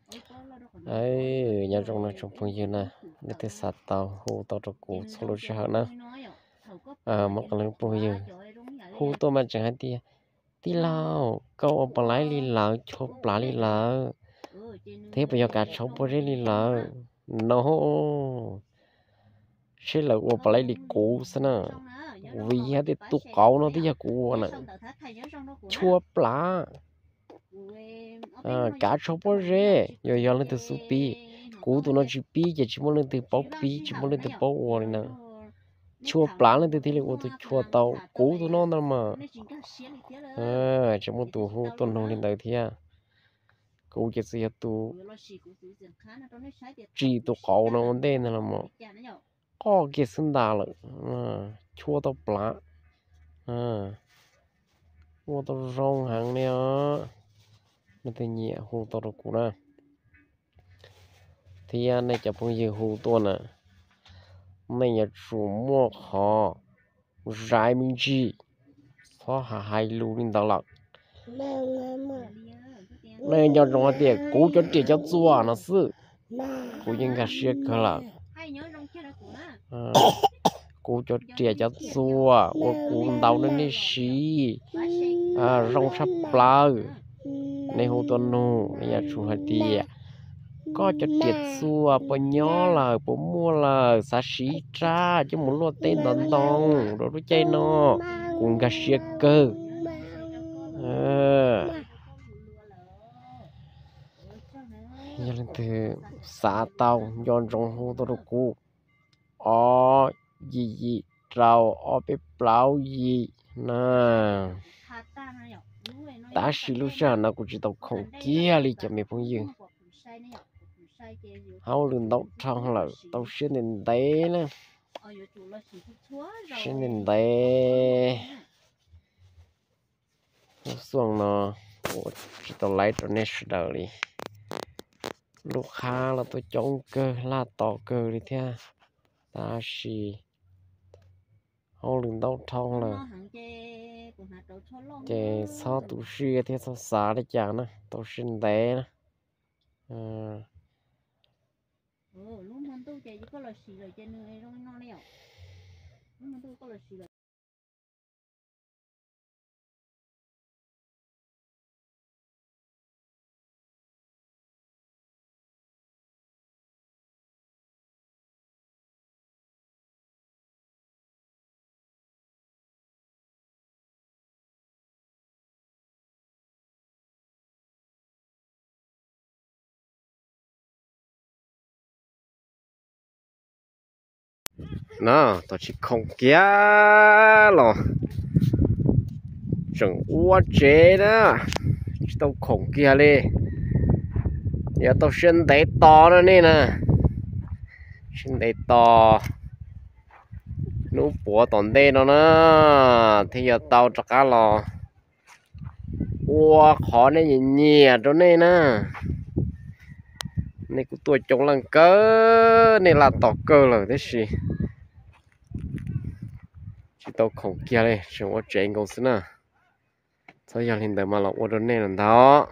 Nyob zoo no tsoom phooj ywg na, leej twg xav tau hu tau rau kuv txhua lub sij hawm na. Muab qee leej phooj ywg hu tuaj mas tseem hais tias, tij laug, koj ua pom laib li lawm, chua plav li lawm, thiab puas yog kav tshauv pob zeb li lawm no. Seb lawv ua pom laib li kuv xwb na, vim hais tias tus qauv no twb yog kuv ua na. Chua plav, kav tshauv pob zeb, yog yog leej twg xub pib, kuv tus no tsis pib ces tsis muaj leej twg paub pib, tsis muaj leej twg paub ua li na. Chua plav leej twg thiaj li ua tus chua tau, kuv tus no ntag mas. Tseem muaj tus hu tuaj nug li ntawd thiab. Kuv ces txawm yog tus tsim tus qauv no ua ntej ntag los mas, qoj kiag xwb ntag lawm, chua tau plav, ua tau zoo heev li os. Nej tej nyiam hu tau rau kuv na. Thiab nej cov phooj ywg hu tuaj na, nej yuav tsum muaj qhov zais me ntsis, txhob hais hais lus li ntawd lawm. Nej nco ntsoov hais tias kuv cov riam cov txuas no xwb, kuv yeej nkag siab kawg lawm. Kuv cov riam cov txuas uas kuv ntaus rau nej siv zoo tshaj plaws. Nej hu tuaj nug, nej yuav tsum hais tias, koj cov riam txuas puas nyob lawm, puas muaj lawm, xav siv ib rab coj mus luaj teb ntov ntoo rau lub caij no, kuv nkag siab kawg. Yog leej twg xav tau nco ntsoov hu tau rau kuv, ob yim yim rau ob peb plaub yim na. Tab sis lub sij hawm no kuv tsis tau khoom kiag li cov me phooj ywg. Hauj lwm ntau dhau lawm, tau siab ntev ntev na. Siab ntev ntev. Lub xyoo no kuv tsis tau laib rau nej sawv daws li. Lub qhab los tuaj coob kawg, laj tos kawg li thiab, tab sis hauj lwm ntau dhau lawm, ces txhob tu siab thiab txhob xav li cas na, tau siab ntev na. No, tau tsis khoom kiag los tseem ua tsev na, tsis tau khoom kiag li. Yuav tau siab ntev tos na nej na, siab ntev tos. Hnub puav tom ntej no na, thiaj yuav tau rov qab los ua qhov nej nyiam nyiam rau nej na. Nej kuj tuaj coob leej kawg, nej laj tos kawg lawm tab sis tsis tau khoom kiag li, tseem ua tsev nkaus xwb na. Txhob yog li ntawd mas los ua rau nej los ntag.